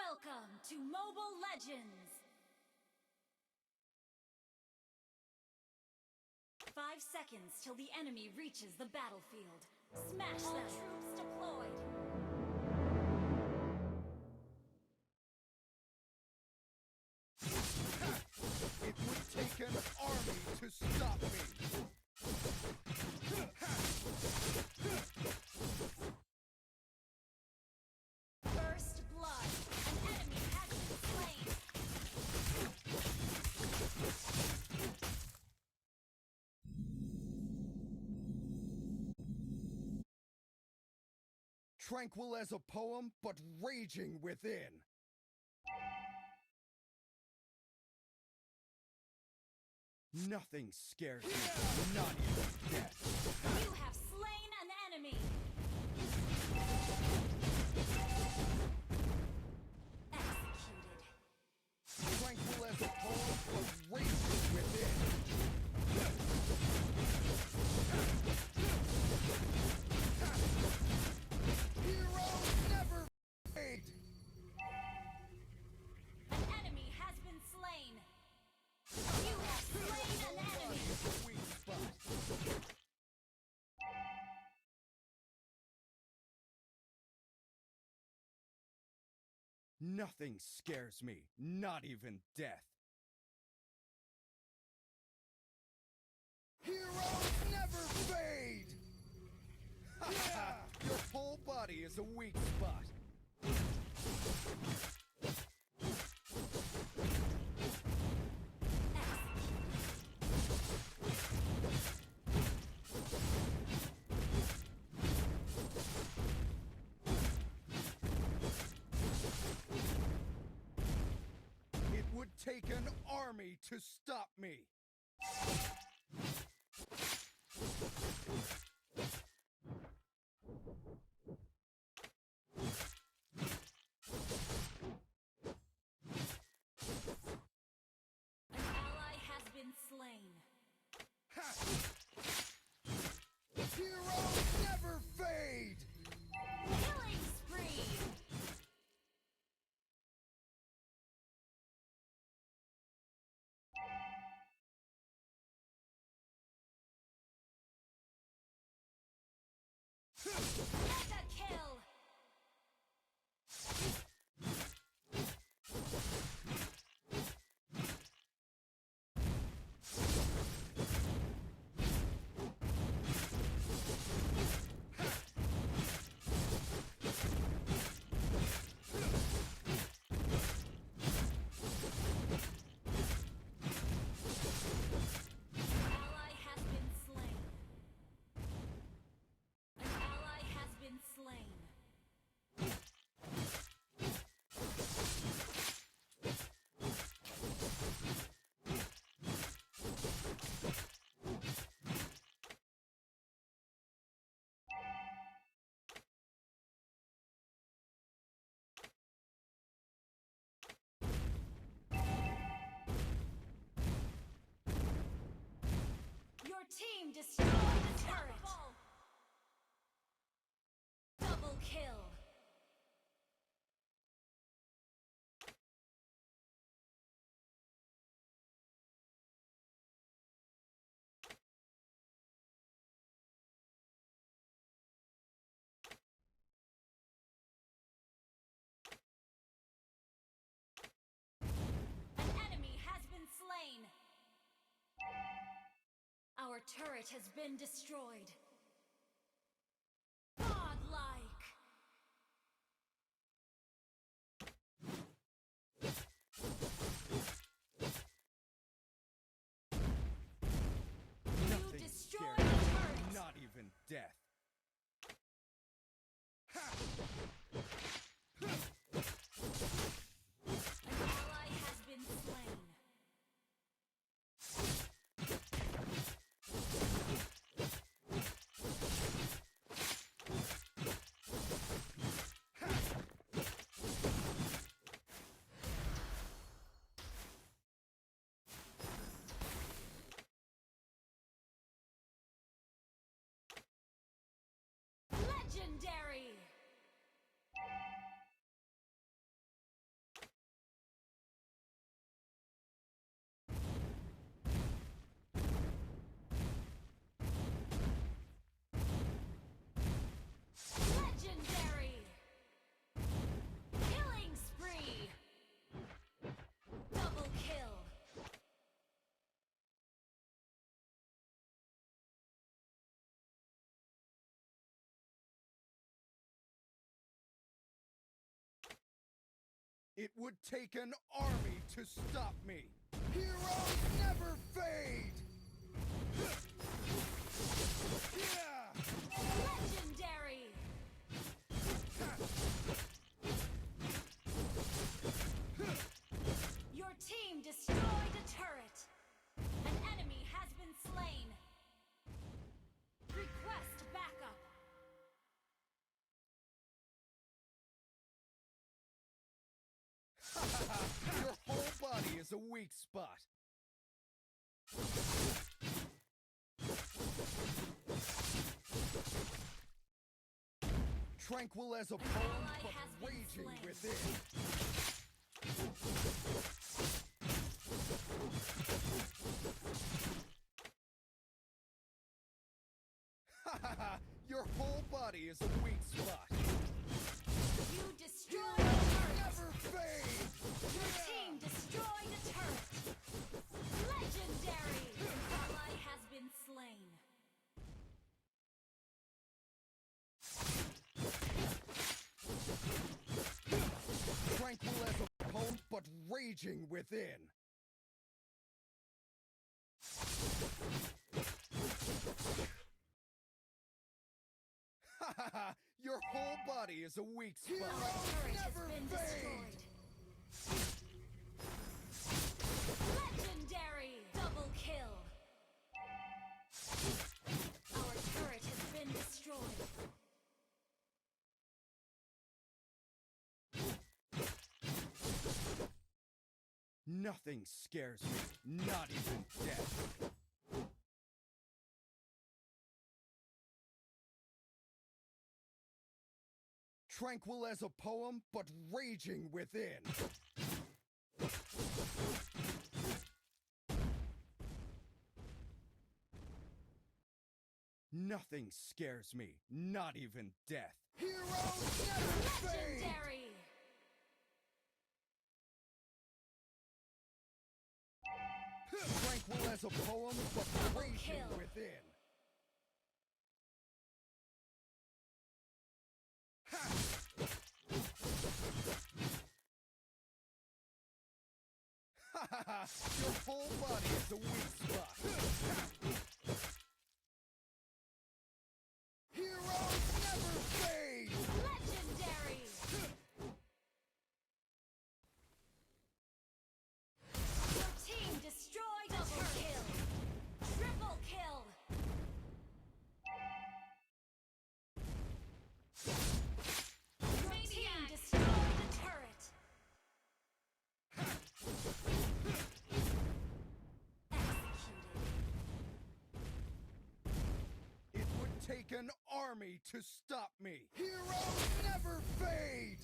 Welcome to Mobile Legends! Five seconds till the enemy reaches the battlefield. Smash them! All troops deployed! It would take an army to stop me. First blood. An enemy has been slain. Tranquil as a poem, but raging within. Nothing scares me, not even death. You have slain an enemy. Executed. Tranquil as a poem, but raging within. Heroes never fade. An enemy has been slain. You have slain an enemy. Weak spot. Nothing scares me, not even death. Heroes never fade! Yeah! Your whole body is a weak spot. It would take an army to stop me. An ally has been slain. Ha! Heroes never fade! Killing spree! Mega kill! An ally has been slain. An ally has been slain. Your team destroyed the turret. Double kill. An enemy has been slain. Our turret has been destroyed. Godlike. You destroyed the turret. Nothing scares me, not even death. An ally has been slain. It would take an army to stop me. Heroes never fade! Legendary! Your team destroyed a turret. An enemy has been slain. Request backup. Your whole body is a weak spot. Tranquil as a poem, but raging within. Your whole body is a weak spot. You destroyed a turret. Never fade. Your team destroyed a turret. Legendary. An ally has been slain. Tranquil as a poem, but raging within. Your whole body is a weak spot. Our turret has been destroyed. Legendary! Double kill! Our turret has been destroyed. Nothing scares me, not even death. Tranquil as a poem, but raging within. Nothing scares me, not even death. Heroes never fade! Legendary! Tranquil as a poem, but raging within. Your whole body is a weak spot. Heroes never fade! Legendary! Your team destroyed a turret. Double kill. Triple kill. Your team destroyed a turret. Executed. It would take an army to stop me. Heroes never fade!